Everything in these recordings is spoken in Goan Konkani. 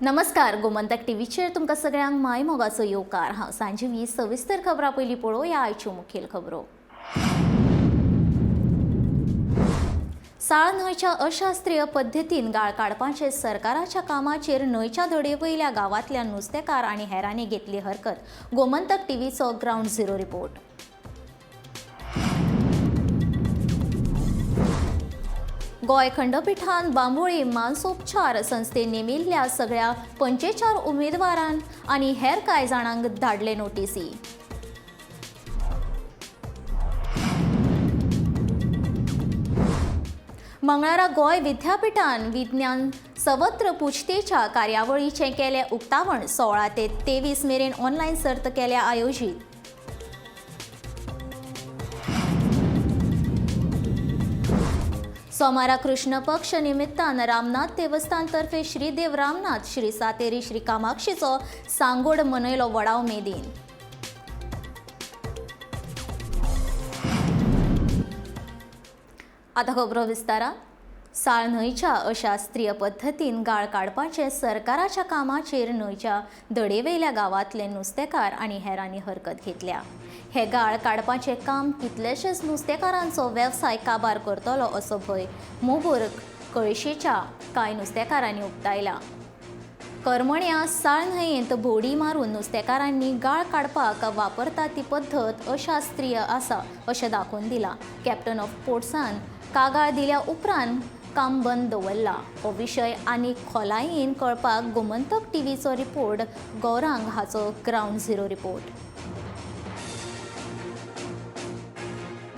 नमस्कार, गोमंतक टीव्हीचेर तुमकां सगळ्यांक मायमोगाचो येवकार. हांव सांजीवी. सविस्तर खबरां पयलीं पळोवया आयच्यो मुखेल खबरो. साळ न्हंयच्या अशास्त्रीय पद्दतीन गाळ काडपाचे सरकाराच्या कामाचेर न्हंयच्या धडे वयल्या गांवांतल्या नुस्तेकार आनी हेरांनी घेतली हरकत. गोमंतक टीव्हीचो ग्रावंड झिरो रिपोर्ट. गोंय खंडपिठान बांबोळी मानसोपचार संस्थेन नेमिल्ल्या सगळ्या 45 उमेदवारांक आनी हेर कांय जाणांक धाडले नोटीसी. मंगळारा गोंय विद्यापिठान विज्ञान सवत्र पुजतेच्या कार्यावळीचें केलें उक्तावण. 16 ते 23 मेरेन ऑनलायन सर्त केल्या आयोजीत. सोमारा कृष्ण पक्ष निमित्तान रामनाथ देवस्थान तर्फे श्रीदेव रामनाथ, श्री सातेरी, श्री कामाक्षीचो सांगोड मनयलो वडाव मेदीन. आतां खबरो विस्तारान. साळ न्हंयच्या अशास्त्रीय पद्दतीन गाळ काडपाचे सरकाराच्या कामाचेर न्हंयच्या धडेवयल्या गांवांतले नुस्तेकार आनी हेरांनी हरकत घेतल्या. हे गाळ काडपाचें काम कितलेशेच नुस्तेकारांचो वेवसाय काबार करतलो असो भंय मोबूर कळशेच्या कांय नुस्तेकारांनी उक्तायला. करमण्या साळ न्हंयेंत बोडी मारून नुस्तेकारांनी गाळ काडपाक वापरता ती पद्दत अशास्त्रीय आसा अशें दाखोवन दिलां. कॅप्टन ऑफ पोर्ट्सान कागाळ दिल्या उपरांत काम बंद दवरला. हो विशय आनीक खोलायेन कळपाक गोमंतक टीव्हीचो रिपोर्ट गौरांग हाचो ग्रावंड झिरो रिपोर्ट.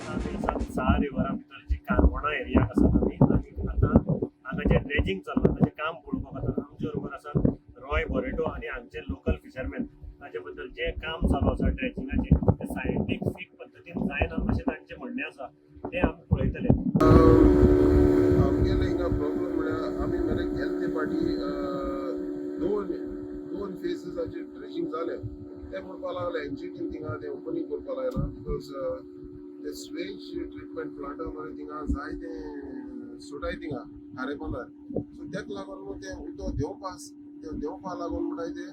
आमी साळ रिवरा भितर जी काणकोणा एरियाक आसात आमी आनी आतां हांगा जें ड्रेजींग चल्लां ताचें काम पळोवपाक वतात. आमचे बरोबर आसात रॉय बोरेटो आनी हांगचे लोकल फिशरमॅन. ताचे बद्दल जें काम चालू आसा ड्रेजिंगाचें तें सायंटिफीक पद्दतीन जायना अशें तांचें म्हणणें आसा, तें आमी पळयतले. आमगेले हिंगा प्रॉब्लम म्हळ्यार आमी मरे गेले ते फाटी दोन फेसीसाचेर ड्रेजींग जालें. ते म्हणपा लागले एनजीटीन थिंगा ते ओपनींग करपा लागला because ते स्वेज ट्रिटमेंट प्लांटा मरे थिंगा जायते सोडाय थिंगा खारेपोंदार. सो तेका लागून न्हू तें उदक देंवपा तें देंवपा लागून म्हणटाय ते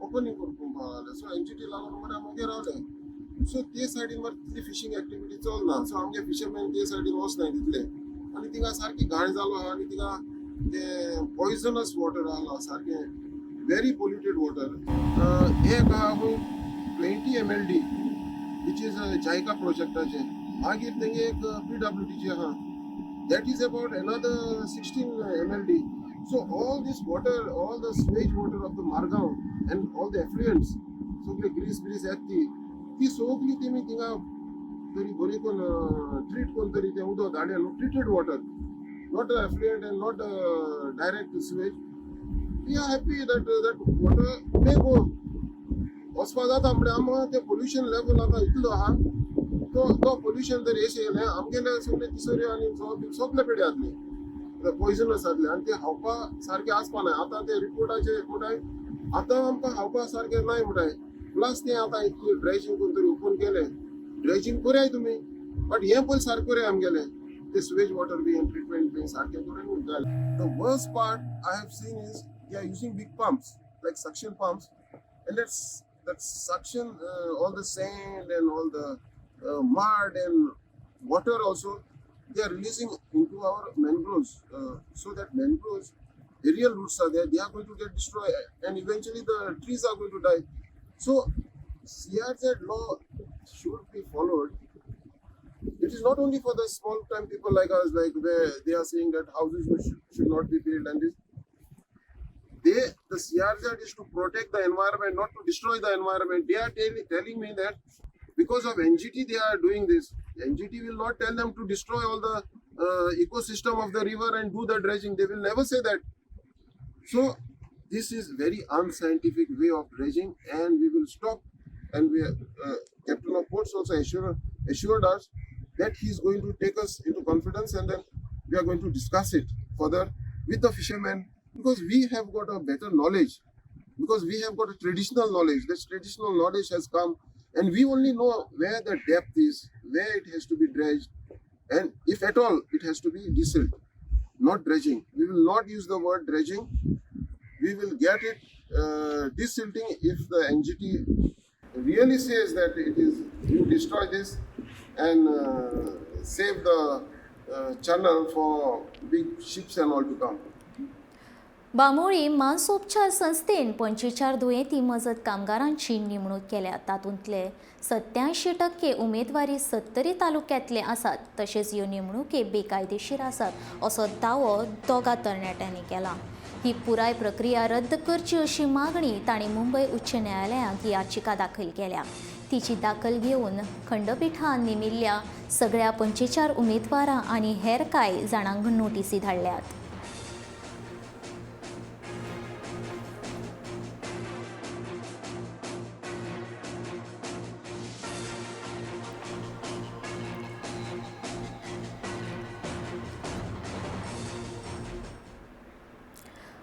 ओपनींग करपा लागले. सो एनजीटी लागून मरे आमी ओगे रावले. सो ते सायडीन मरे तितली फिशींग एक्टिविटी चलना. सो आमगे फिशरमॅन ते सायडीन वचनाय तितले आनी थिंगा सारकी घाण जालो आहा आनी थिंगा ते पॉयजनस वॉटर आहा, सारकें व्हेरी पोल्युटेड वॉटर. एक आहा 20 MLD, which is JICA प्रोजेक्टाचें. मागीर तेंगे एक पीडब्ल्यूडीचें आहा, that is about another 16 MLD. So all this water, all the sewage water of the Margao and all the effluents, सगळे ग्रीस ब्रीस येता ती ती सगळी तेमी थिंगा तरी बरी करून ट्रीट करून तरी तें उदक धाडलें न्हू, treated water, not effluent and not direct sewage. We are happy that that water may go. वचपा जाता म्हळ्यार आमकां तें पोल्युशन लेवल आतां इतलो आहा, तो पोल्युशन जर येशें येयलें आमगेले सगळे तिसऱ्यो आनी सगळे पेडे जातले, पॉयजनस जातले आनी ते खावपा सारकें आसपा नाय. आतां ते रिपोर्टाचे म्हणटाय आतां आमकां खावपा सारकें नाय म्हणटाय. प्लस ते आतां इतली ड्रेजींग करून तरी ओपन केलें, ड्रेजींग करयाय तुमी, बट हें पयलीं सारकें करया. आमगेलें ते सुवेज वॉटर बी ट्रिटमेंट बी सारकें करून जालें. The worst part I have seen is they are using big pumps like suction pumps, and that suction all the sand and all the mud and water also they are releasing into our mangroves, so that mangroves aerial roots are there, they are going to get destroyed and eventually the trees are going to die. So CRZ law should be followed. It is not only for the small time people like us, like where they are saying that houses should not be built and this. The CRZ is to protect the environment, not to destroy the environment. They are telling me that because of NGT they are doing this. NGT will not tell them to destroy all the ecosystem of the river and do the dredging. They will never say that. So this is very unscientific way of dredging, and we will stop. And we, Captain of Ports also assured us that he is going to take us into confidence, and then we are going to discuss it further with the fishermen, because we have got a better knowledge, because we have got a traditional knowledge. This traditional knowledge has come, and we only know where the depth is, where it has to be dredged, and if at all it has to be desilt, not dredging. We will not use the word dredging. We will get it desilting if the NGT really says that it is, you destroy this and save the channel for big ships and all to come. Bambolim मानसोपचार संस्थेन 45 दुयेंती मजत कामगारांची नेमणूक केल्या. तातूंतले 87% उमेदवारी सत्तरी तालुक्यांतले आसात. तशेंच ह्यो नेमणुके बेकायदेशीर आसात असो दावो दोगा तरणाट्यांनी केला. ही पुराय प्रक्रिया रद्द करची अशी मागणी तांणी मुंबय उच्च न्यायालयांत याचिका दाखल केल्या. तिची दाखल घेवन खंडपिठान नेमिल्ल्या सगळ्या 45 उमेदवारां आनी हेर कांय जाणांक नोटीसी धाडल्यात.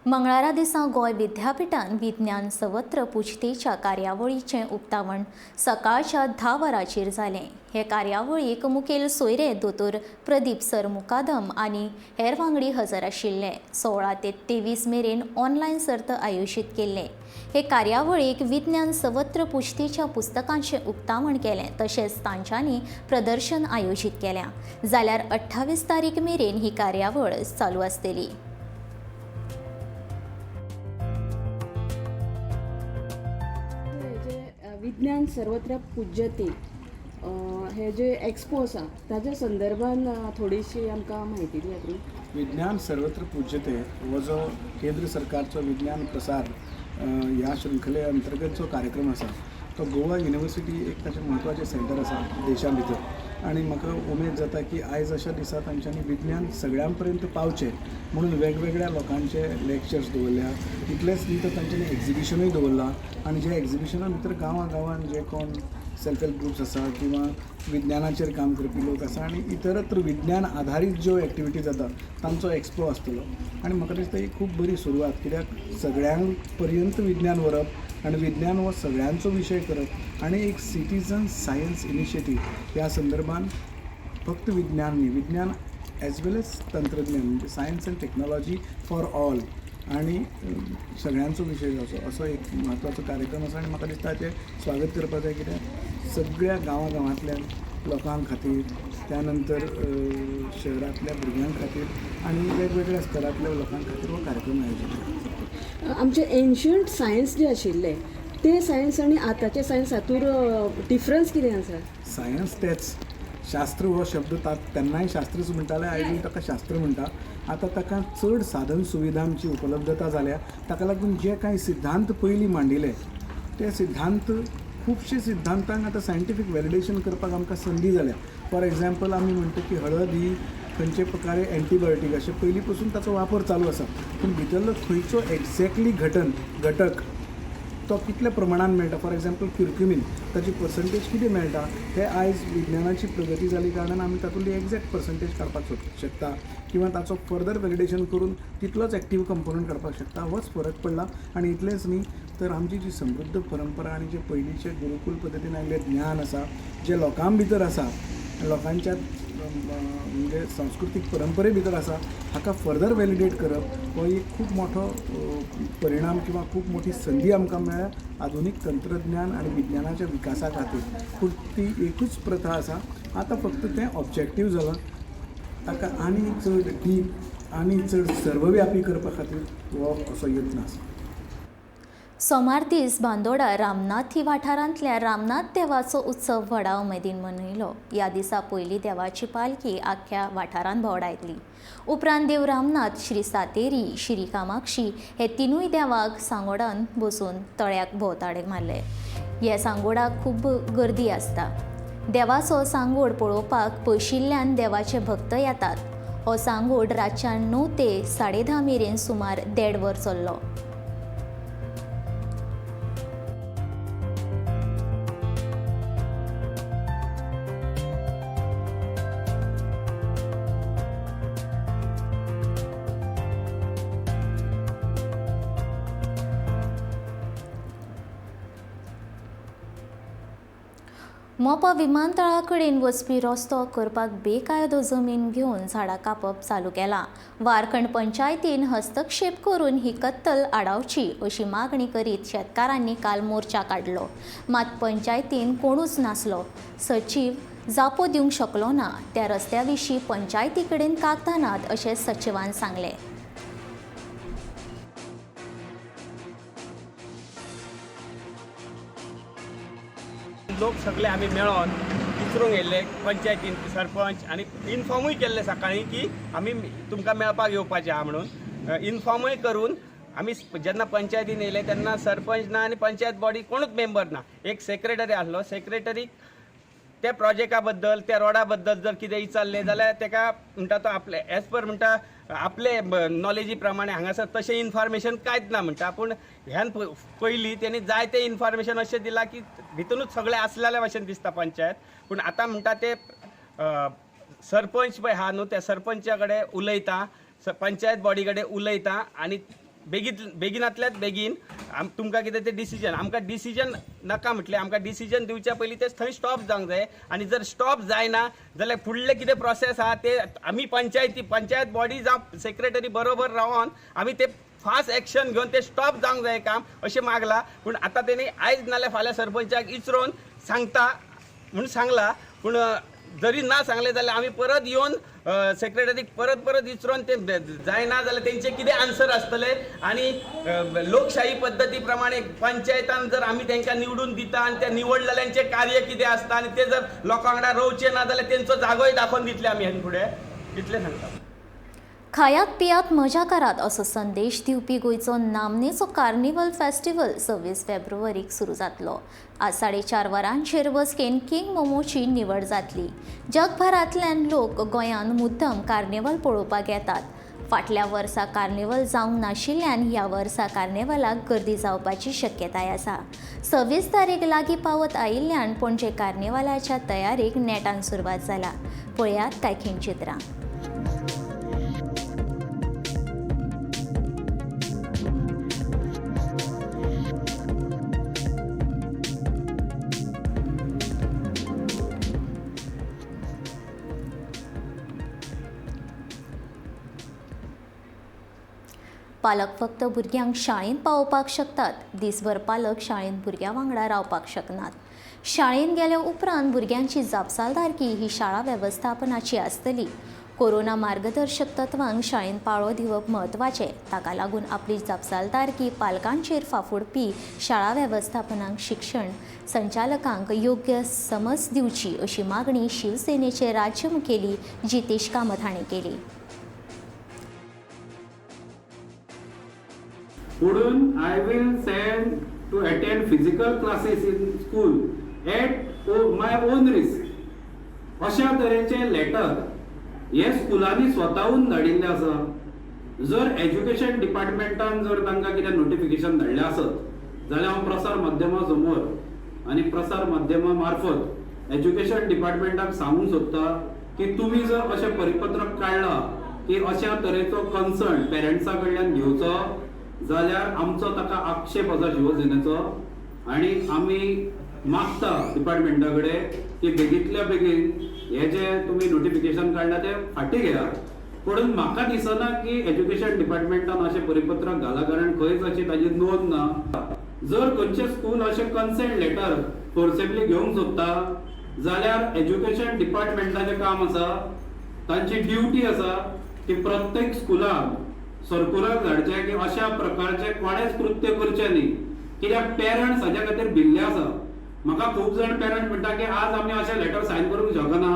मंगळारा दिसा गोंय विद्यापिठान विज्ञान सवत्र पुजतेच्या कार्यावळीचें उक्तावण सकाळच्या 10 वरांचेर जालें. हे कार्यावळीक मुखेल सोयरे दोतोर प्रदीप सर मुकादम आनी हेर वांगडी हजर आशिल्ले. 16 ते 23 मेरेन ऑनलायन सर्त आयोजीत केल्ले. हे कार्यावळीक विज्ञान सवत्र पुजतेच्या पुस्तकांचें उक्तावण केलें तशेंच तांच्यांनी प्रदर्शन आयोजीत केल्या. जाल्यार 28 तारीख मेरेन ही कार्यावळ चालू आसतली. विज्ञान सर्वत्र पूज्यते हे जे एक्सपो आसा ताच्या संदर्भान थोडीशी आमकां म्हायती दियात न्ही. विज्ञान सर्वत्र पूज्यते हो जो केंद्र सरकारचो विज्ञान प्रसार ह्या शृंखले अंतर्गत जो कार्यक्रम आसा तो गोवा युनिवर्सिटी एक ताचें म्हत्वाचें सेंटर आसा देशा भितर आनी म्हाका उमेद जाता की आयज अशा दिसा तांच्यांनी विज्ञान सगळ्यां पर्यंत पावचें म्हणून वेगवेगळ्या लोकांचे लेक्चर्स दवरल्या. इतलेंच न्ही तर तांच्यांनी एग्जिबिशनूय दवरलां आनी ज्या एग्जिबिशना भितर गांवां गांवान जे कोण सेल्फ हेल्प ग्रुप्स आसा किंवा विज्ञानाचेर काम करपी लोक आसा आनी इतरत्र विज्ञान आधारीत ज्यो एक्टिविटी जाता तांचो एक्सपो आसतलो. आनी म्हाका दिसता ही खूब बरी सुरवात, कित्याक सगळ्यांक पर्यंत विज्ञान व्हरप आनी विज्ञान हो सगळ्यांचो विशय करप आनी एक सिटीजन सायन्स इनिशिएटीव ह्या संदर्भान फक्त विज्ञान न्ही, विज्ञान एज वेल एज तंत्रज्ञान म्हणजे science and technology for all आनी सगळ्यांचो विशय जावचो असो एक म्हत्वाचो कार्यक्रम आसा. आनी म्हाका दिसता हाचें स्वागत करपाक जाय, कित्याक सगळ्या गांवां गांवांतल्यान लोकां खातीर, त्या नंतर शहरांतल्या भुरग्यां खातीर आनी वेगवेगळ्या स्तरांतल्या लोकां खातीर हो कार्यक्रम आयोजीत केला. आमचे एन्शियंट सायन्स जे आशिल्ले ते सायन्स आनी आतांचे सायन्स हातूंत डिफरन्स कितें आसा? सायन्स तेच, शास्त्र हो शब्द तेन्नाय शास्त्रच म्हणटाले, आयजूय ताका शास्त्र म्हणटा. आतां ताका चड साधन सुविधांची उपलब्धता जाल्या, ताका लागून जे कांय सिद्धांत पयलीं मांडिल्ले ते सिद्धांत खुबशे सिद्धांतांक आतां सायंटिफीक वेलिडेशन करपाक आमकां संदी जाल्या. फॉर एग्जाम्पल आमी म्हणटा की हळद ही खंयचे प्रकारे एंटीबायोटीक अशें पयलीं पसून ताचो वापर चालू आसा, पूण भितरलो खंयचो एक्झॅक्टली घटक तो कितल्या प्रमाणान मेळटा, फॉर एग्जाम्पल क्युर्क्युमीन ताची पर्संटेज कितें मेळटा हे आयज विज्ञानाची प्रगती जाली कारणान आमी तातूंतली एग्जॅक्ट पर्संटेज काडपाक शकता किंवा ताचो फर्दर वेलिडेशन करून तितलोच एक्टीव कंपोनंट काडपाक शकता. होच फरक पडला. आनी इतलेंच न्ही तर आमची जी समृद्ध परंपरा आनी जे पयलींचे गुरुकूल पद्दतीन आयिल्लें ज्ञान आसा, जें लोकां भितर आसा, लोकांच्या म्हणजे सांस्कृतीक परंपरे भितर आसा, हाका फर्दर वेलिडेट करप हो एक खूब मोठो परिणाम किंवा खूब मोठी संदी आमकां मेळ्ळ्या आधुनीक तंत्रज्ञान आनी विज्ञानाच्या विकासा खातीर. पूण ती एकूच प्रथा आसा, आतां फक्त तें ऑब्जेक्टीव जालां, ताका आनी चड डीप आनी चड सर्वव्यापी करपा खातीर हो असो यत्न आसा. सोमार दीस बांदोडा रामनाथी वाठारांतल्या रामनाथ देवाचो उत्सव व्हडा उमेदीन मनयलो. ह्या दिसा पयली देवाची पालखी आख्ख्या वाठारांत भोंवडायतली. उपरांत देव रामनाथ, श्री सातेरी, श्री कामाक्षी हे तिनूय देवाक सांगोडान बसून तळ्याक भोंवताडे मारले. ह्या सांगोडाक खूब गर्दी आसता. देवाचो सांगोड पळोवपाक पयशिल्ल्यान देवाचे भक्त येतात. हो सांगोड रातच्या 9 ते 10:30 मेरेन सुमार 1.5 वर चल्लो. मोपा विमानतळा कडेन वचपी रस्तो करपाक बेकायदो जमीन घेवन झाडां कापप चालू केलां. वारखंड पंचायतीन हस्तक्षेप करून ही कत्तल आडावची अशी मागणी करीत शेतकारांनी काल मोर्चा काडलो. मात पंचायतीन कोणूच नासलो. सचीव जापो दिवंक शकलो ना. त्या रस्त्या विशीं पंचायती कडेन कागदां नात अशें सचिवान सांगलें. लोक सगळे आमी मेळोन विचारूंक येयल्ले पंचायतीन सरपंच आनी इन्फॉर्मूय केल्ले सकाळीं की आमी तुमकां मेळपाक येवपाचें आहा म्हणून. इन्फॉर्मूय करून आमी जेन्ना पंचायतीन येयले तेन्ना सरपंच ना आनी पंचायत बॉडी कोणूच मेंबर ना. एक सेक्रेटरी आसलो. सेक्रेटरीक त्या प्रोजेक्टा बद्दल त्या रोडा बद्दल जर कितें विचारलें जाल्यार तेका म्हणटा तो आपले एज पर म्हणटा आपले नॉलेजी प्रमाणे हांगासर तशें इन्फॉर्मेशन कांयच ना म्हणटा. पूण ह्यान पयलीं तेणी जायतें इन्फॉर्मेशन अशें दिलां की भितुनूच सगळें आसलेल्या भशेन दिसता पंचायत. पूण आतां म्हणटा ते सरपंच पळय आहा न्हू त्या सरपंचा कडेन उलयता, पंचायत बॉडी कडेन उलयता आनी बेगिनांतल्यात बेगीन तुमकां कितें तें डिसिजन, आमकां डिसिजन नाका म्हटलें, आमकां डिसिजन दिवच्या पयलीं तें थंय स्टॉप जावंक जाय. आनी जर स्टॉप जायना जाल्यार फुडलें कितें प्रोसेस आहा ते आमी पंचायत बॉडी जावं सेक्रेटरी बरोबर रावन आमी ते फास्ट एक्शन घेवन ते स्टॉप जावंक जाय काम अशें मागलां. पूण आतां तेणी आयज नाल्यार फाल्यां सरपंचाक विचरोन सांगता म्हूण सांगलां. पूण जरी ना सांगलें जाल्यार आमी परत येवन सेक्रेटरीक परत परत विचरोन ते जायना जाल्यार तेंचे कितें आन्सर आसतले. आनी लोकशाही पद्दती प्रमाणे पंचायतान जर आमी तांकां निवडून दिता आनी त्या निवडलेल्यांचें कार्य कितें आसता आनी ते जर लोकां वांगडा रोवचे ना जाल्यार तेंचो जागोय दाखोवन दितले आमी ह्यान फुडें, इतलें सांगता. खायात पियात मजा करात असो संदेश दिवपी गोंयचो नामनेचो कार्निवल फेस्टिवल 26 फेब्रुवारीक सुरू जातलो. आज 4:30 वरांचेर बसकेन किंग मोमोची निवड जातली. जगभरांतल्यान लोक गोंयांत मुद्दम कार्निवल पळोवपाक येतात. फाटल्या वर्सा कार्निवल जावंक नाशिल्ल्यान ह्या वर्सा कार्निवलाक गर्दी जावपाची शक्यताय आसा. 26 तारीख लागीं पावत आयिल्ल्यान पणजे कार्निवलाच्या तयारेक नेटान सुरवात जाला. पळयात कांय खिणचित्रां. पालक फक्त भुरग्यांक शाळेंत पावोवपाक शकतात. दिसभर पालक शाळेंत भुरग्यां वांगडा रावपाक शकनात. शाळेंत गेल्या उपरांत भुरग्यांची जापसालदारकी ही शाळा वेवस्थापनाची आसतली. कोरोना मार्गदर्शक तत्वांक शाळेंत पाळो दिवप म्हत्वाचें. ताका लागून आपली जापसालदारकी पालकांचेर फाफुडपी शाळा वेवस्थापनाक शिक्षण संचालकांक योग्य समज दिवची अशी मागणी शिवसेनेचे राज्य मुखेली जितेश कामत हांणी केली. म्हणून I will send to attend physical classes in school at my own risk अशा तरेचे लेटर हे स्कुलांनी स्वताहून धाडिल्ले आसा. जर एज्युकेशन डिपार्टमेंटान जर तांकां कितें नोटिफिकेशन धाडलें आसत जाल्यार हांव प्रसार माध्यमां समोर आनी प्रसार माध्यमां मार्फत एज्युकेशन डिपार्टमेंटाक सांगूंक सोदता की तुमी जर अशें परिपत्रक काडलां की अशा तरेचो कन्सर्न पेरंट्सा कडल्यान घेवचो जाल्यार आमचो ताका आक्षेप आसा शिवसेनेचो आनी आमी मागता डिपार्टमेंटा कडेन की बेगींतल्या बेगीन हे जे तुमी नोटिफिकेशन काडलां तें फाटीं घेयात. पूण म्हाका दिसना की एज्युकेशन डिपार्टमेंटान अशें परिपत्रक घालां, कारण खंयच अशी ताजी नोंद ना. जर खंयचें स्कूल अशें कन्सेंट लेटर फोर्सेबली घेवंक सोदता जाल्यार एज्युकेशन डिपार्टमेंटाचें काम आसा, तांची ड्युटी आसा की प्रत्येक स्कुलाक सर्कुलर धाडचें की अशा प्रकारचें कोणेंच कृत्य करचें न्ही. कित्याक पेरंट्स हाज्या खातीर भिल्ले आसा. म्हाका खूब जाण पेरंट म्हणटा की आज आमी अशें लेटर सायन करूंक शकना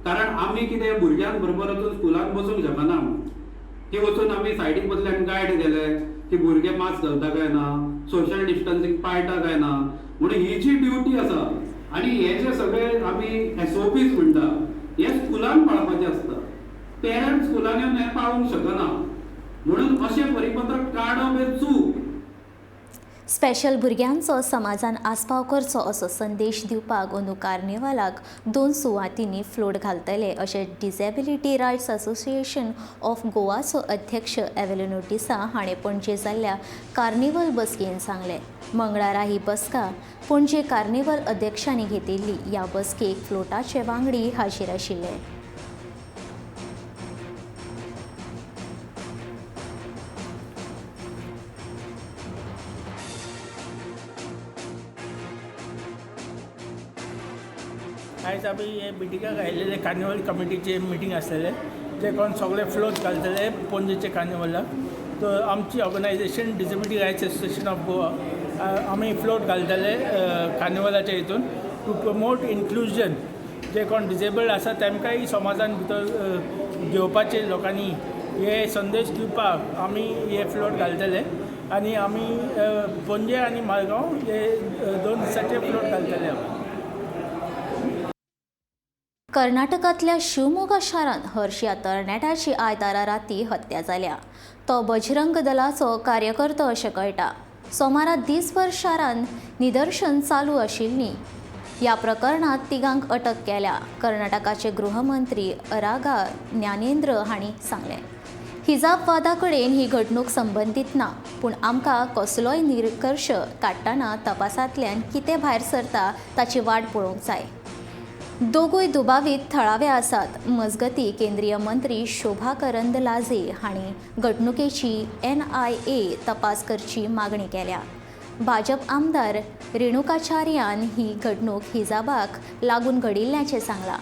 कारण आमी कितें भुरग्यां बरोबर वचून स्कुलांत बसूंक शकना, की वचून आमी सायडीक बसले आनी गायड केले की भुरगे मास्क घालता काय ना, सोशल डिस्टन्सींग पाळटा काय ना. म्हणून ही जी ड्युटी आसा आनी हे जे सगळे आमी SOPs म्हणटा हे स्कुलान पाळपाचें आसता. पेरंट्स स्कुलान येवन हें पाळूंक शकना, म्हणून अशें परिपत्रक काडप हें चूक. स्पेशल भुरग्यांचो समाजान आस्पाव करचो असो संदेश दिवपाक अंदू कार्निवालाक 2 सुवातींनी फ्लोट घालतले अशें डिसेबिलिटी रायट्स असोसिएशन ऑफ गोवाचो अध्यक्ष एवेलिनो डिसा हाणें पणजे जाल्ल्या कार्निवल बसकेन सांगलें. मंगळारा ही बसका पणजे कार्निवल अध्यक्षांनी घेतिल्ली. ह्या बसकेक फ्लोटाचे वांगडी हाजीर आशिल्ले. आयज आमी हे मिटिंगाक आयिल्ले कार्निवल कमिटीचे मिटींग आसलेले, जे कोण सगळे फ्लोट घालतले पणजेचे कार्निवलाक. तर आमची organisation disability rights association of Goa आमी फ्लोट घालतले कार्निवलाच्या हितून टू प्रमोट इन्क्लुजन. जे कोण डिजेबल्ड आसा तेमकांय समाजान भितर घेवपाचे लोकांनी हे संदेश दिवपाक आमी हे फ्लोट घालतले आनी आमी पणजे आनी मारगांव हे 2 दिसाचे फ्लोट घालतले. कर्नाटकांतल्या शिवमोगा शारांत हर्ष ह्या तरणाट्याची आयतारा राती हत्या जाल्या. तो बजरंग दलाचो कार्यकर्तो अशें कळटा. सोमारा दिसभर शारांत निदर्शन चालू आशिल्लीं. ह्या प्रकरणांत तिगांक अटक केल्या. कर्नाटकाचे गृहमंत्री अरागा ज्ञानेंद्र हांणी सांगलें, हिजाब वादा कडेन ही घडणूक संबंदीत ना, पूण आमकां कसलोय निष्कर्श काडटना तपासांतल्यान कितें भायर सरता ताची वाट पळोवंक जाय. दोगूय दुबावीत थळावे आसात. मजगतीं केंद्रीय मंत्री शोभा करंदलाजे हांणी घडणुकेची NIA तपास करची मागणी केल्या. भाजप आमदार रेणुकाचार्यान ही घडणूक हिजाबाक लागून घडिल्ल्याचें सांगलां.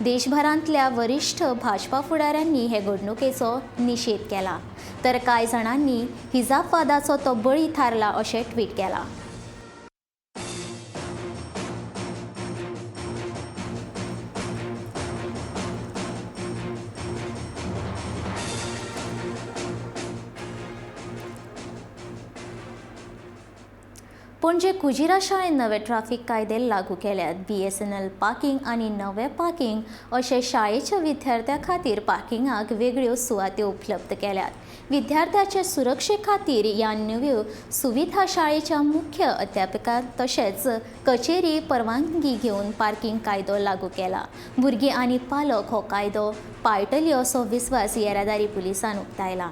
देशभरांतल्या वरिश्ठ भाजपा फुडाऱ्यांनी हे घडणुकेचो निशेध केला, तर कांय जाणांनी हिजाबवादाचो तो बळी थारला अशें ट्वीट केलां. पणजे कुजिरा शाळेन नवे ट्राफीक कायदे लागू केल्यात. BSNL parking आनी नवे पार्किंग अशे शाळेच्या विद्यार्थ्यां खातीर पार्किंगाक वेगळ्यो सुवात्यो उपलब्ध केल्यात. विद्यार्थ्याचे सुरक्षे खातीर ह्या नव्यो सुविधा शाळेच्या मुख्य अध्यापकां तशेंच कचेरी परवानगी घेवन पार्किंग कायदो लागू केला. भुरगीं आनी पालक हो कायदो पाळटली असो विस्वास येरादारी पुलिसान उक्तायला.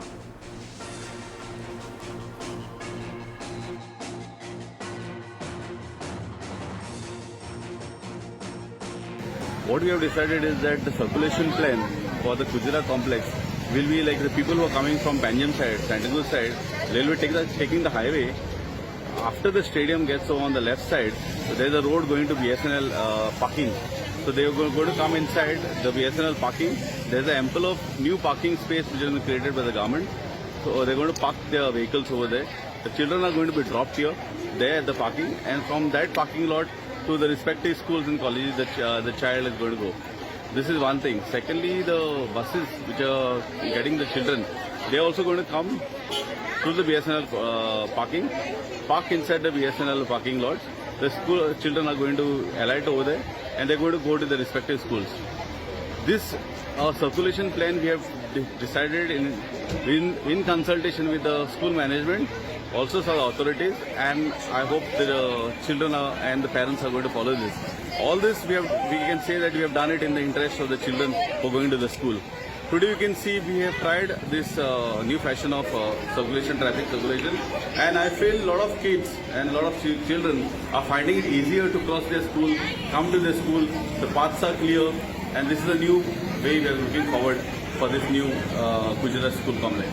What we have decided is that the circulation plan for the Kujira complex will be like the people who are coming from Panjim side, Santacruz side, they will be taking the highway. After the stadium gets over on the left side, so there is a road going to BSNL parking. So they are going to come inside the BSNL parking. There is an ample of new parking space which has been created by the government. So they are going to park their vehicles over there. The children are going to be dropped here, there at the parking, and from that parking lot to the respective schools and colleges the child is going to go. This is one thing. Secondly, the buses which are getting the children, they are also going to come through the BSNL parking, park inside the BSNL parking lots. The school children are going to alight over there and they are going to go to the respective schools. This circulation plan we have decided in consultation with the school management, also some authorities, and I hope the children and the parents are going to follow this. All this we can say that we have done it in the interest of the children who are going to the school. Today you can see we have tried this new fashion of circulation, traffic circulation, and I feel a lot of kids and a lot of children are finding it easier to cross their school, come to their school, the paths are clear, and this is a new way we are looking forward for this new Kujira school complex.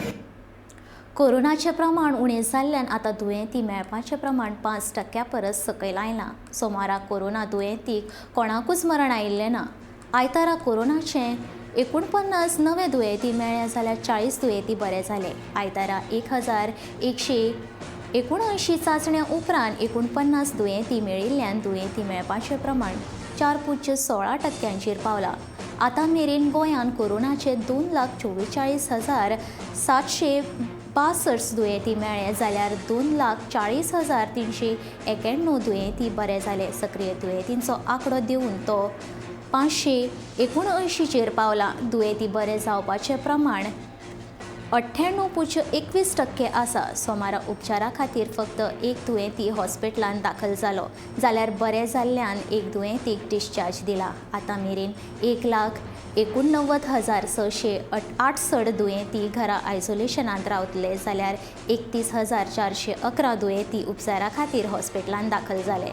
कोरोनाचें प्रमाण उणें जाल्ल्यान आतां दुयेंती मेळपाचें प्रमाण 5% परस सकयल आयलां. सोमारा कोरोना दुयेंतीक कोणाकूच मरण आयिल्लें ना. आयतारा कोरोनाचें 49 नवे दुयेंती मेळ्ळे जाल्यार 40 दुयेंती बरे जाले. आयतारा 1179 चांचण्या उपरांत 49 दुयेंती मेळिल्ल्यान दुयेंती मेळपाचें प्रमाण 4.16% पावलां. आतां मेरेन गोंयांत कोरोनाचे 2,44,762 दुयेंती मेळ्ळे जाल्यार 2,40,391 दुयेंती बरे जाले. सक्रीय दुयेंतींचो आंकडो देंवून तो 579 पावला. दुयेंती बरे जावपाचें प्रमाण 98.21% आसा. सोमारा उपचारा खातीर फक्त एक दुयेंती हॉस्पिटलांत दाखल जालो, जाल्यार बरें जाल्ल्यान एक दुयेंतीक डिस्चार्ज दिला. आतां मेरेन 1,89,668 दुयेंती घरा आयसोलेशनांत रावतले, जाल्यार 31,411 दुयेंती उपचारा खातीर हॉस्पिटलांत दाखल जाले.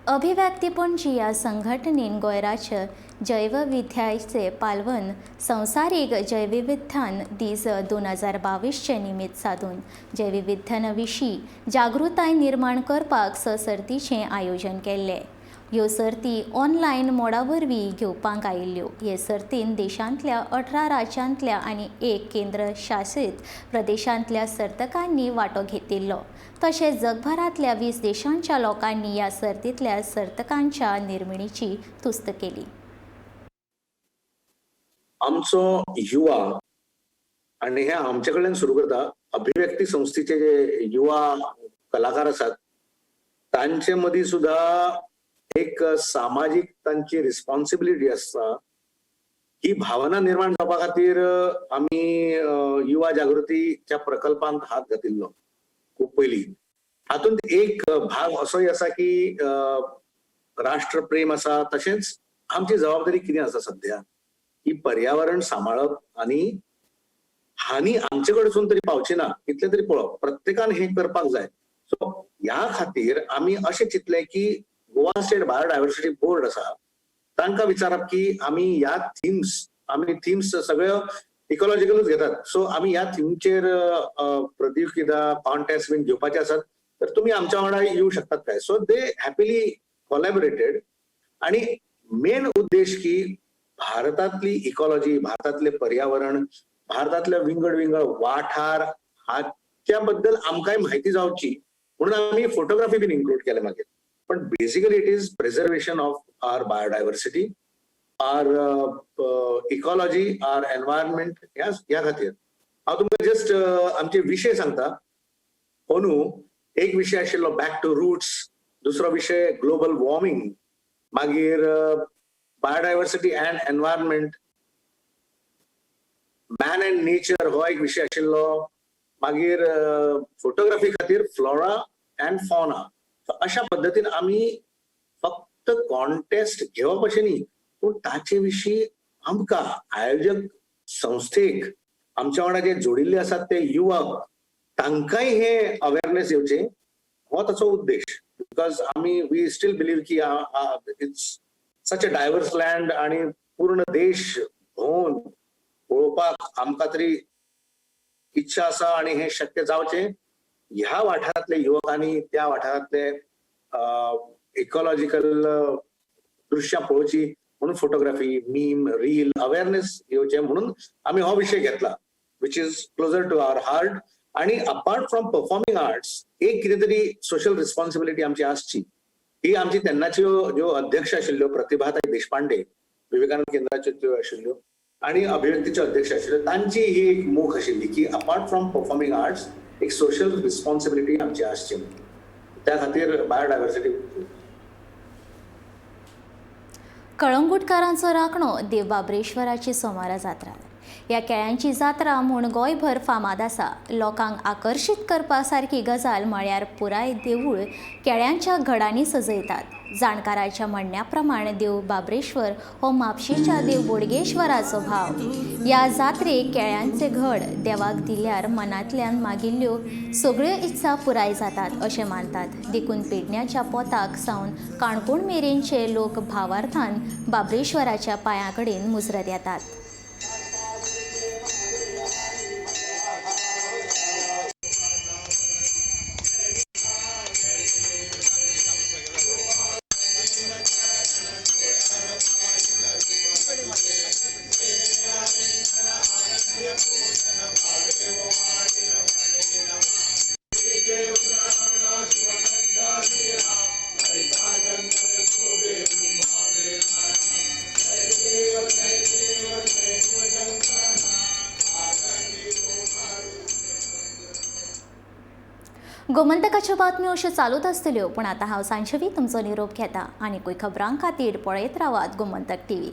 अभिव्यक्ती पणजी ह्या संघटनेन गोंयराच्या जैवविद्याचे पालवन संवसारीक जैवविज्ञान दीस 2022 निमित्त सादून जैवविज्ञाना विशीं जागृताय निर्माण करपाक सर्तीचें आयोजन केल्लें. ह्यो सर्ती ऑनलायन मोडा वरवीं घेवपाक आयिल्ल्यो. हे सर्तीन देशांतल्या 18 राज्यांतल्या आनी 1 केंद्रशासीत प्रदेशांतल्या सर्तकांनी वांटो घेतिल्लो. तशेंच जगभरांतल्या 20 देशांच्या लोकांनी ह्या सर्तींतल्या सर्तकांच्या निर्मिणीची तुस्त केली. आमचो युवा आनी हे आमचे कडल्यान सुरू करता, अभिव्यक्ती संस्थेचे जे युवा कलाकार आसात तांचे मदीं सुद्धा एक सामाजीक तांची रिस्पॉन्सिबिलिटी आसता. ही भावना निर्माण जावपा खातीर आमी युवा जागृतीच्या प्रकल्पांत हात घातिल्लो खूब पयलीं. हातूंत एक भाग असोय आसा की राष्ट्रप्रेम आसा, तशेंच आमची जबाबदारी कितें आसा सद्या की पर्यावरण सांबाळप आनी हानी आमचे कडसून तरी पावची ना इतलें तरी पळोवप, प्रत्येकान हें करपाक जाय. सो ह्या खातीर आमी अशें चिंतलें की गोवा स्टेट बायोडायवर्सिटी बोर्ड आसा तांकां विचारप की आमी ह्या थिम्स, आमी थिम्स सगळ्यो इकॉलॉजिकलूच घेतात, सो आमी ह्या थिमचेर प्रतियोगिता कॉन्टेस्ट बीन घेवपाचे आसात, तर तुमी आमच्या वांगडा येवं शकतात काय. सो दे हॅपीली कोलॅबोरेटेड. आणि मेन उद्देश की भारतातली इकॉलॉजी, भारतातले पर्यावरण, भारतातले विंगड विंगड वाठार हाच्या बद्दल आमकांय म्हायती जावची म्हणून आमी फोटोग्राफी बीन इन्क्लूड केले मागीर. But basically it is preservation of our biodiversity, our ecology, our environment. ह्या खातीर हांव तुमकां जस्ट आमचे विशय सांगता. अंदू एक विशय आशिल्लो बॅक टू रुट्स, दुसरो विशय ग्लोबल वॉर्मिंग, मागीर biodiversity and environment, man and nature हो एक विशय आशिल्लो, मागीर फोटोग्राफी खातीर फ्लोरा अँड फॉना. अशा पद्दतीन आमी फक्त कॉन्टेस्ट घेवप अशें न्ही, पूण ताचे विशीं आमकां आयोजक संस्थेक आमच्या वांगडा जे जोडिल्ले आसात ते युवक तांकांय हे अवेरनेस येवचें हो ताचो उद्देश. Because आमी we still believe की it's such a diverse land आनी पूर्ण देश भोंवन पळोवपाक आमकां तरी इच्छा आसा आनी हें शक्य जावचें. ह्या वाठारांतले युवकांनी त्या वाठारांतले इकॉलॉजिकल दृश्यां पळोवची म्हणून फोटोग्राफी, मीम, रील, अवेअरनेस येवचें म्हणून आमी हो विशय घेतला, which is closer to our heart. आणि अपार्ट फ्रॉम परफॉर्मिंग आर्ट्स एक कितें तरी सोशल रिस्पॉन्सिबिलिटी आमची आसची. ही आमची तेन्नाच्यो ज्यो अध्यक्ष आशिल्ल्यो प्रतिभाताई देशपांडे, विवेकानंद केंद्राच्यो त्यो आशिल्ल्यो आणि अभिव्यक्तीच्यो अध्यक्ष आशिल्ल्यो, तांची ही एक मोख आशिल्ली की अपार्ट फ्रॉम परफॉर्मिंग आर्ट्स एक सोशल रिस्पॉन्सिबिलिटी आमची आसची. त्या खातीर बायोडायवर्सिटी. कळंगुटकारांचो राखणो देव बाबरेश्वराची सोमारा जात्रा. ह्या केळ्यांची जात्रा म्हूण गोंयभर फामाद आसा. लोकांक आकर्शीत करपा सारकी गजाल म्हळ्यार पुराय देवूळ केळ्यांच्या घडांनी सजयतात. जाणकाराच्या म्हणण्या प्रमाण देव बाबरेश्वर हो म्हापशेच्या देव बोडगेश्वराचो भाव. ह्या जात्रेक केळ्यांचे घड देवाक दिल्यार मनांतल्यान मागिल्ल्यो सगळ्यो इत्सा पुराय जातात अशें मानतात. देखून पेडण्याच्या पोताक सावन काणकोण मेरेनचे लोक भावार्थान बाबरेश्वराच्या पांयां कडेन मुजरत येतात. गोमंतकाच्यो बातम्यो अश्यो चालूच आसतल्यो, पूण आतां हांव सांजवी तुमचो निरोप घेता. आनीकूय खबरां खातीर पळयत रावात गोमंतक टीव्ही.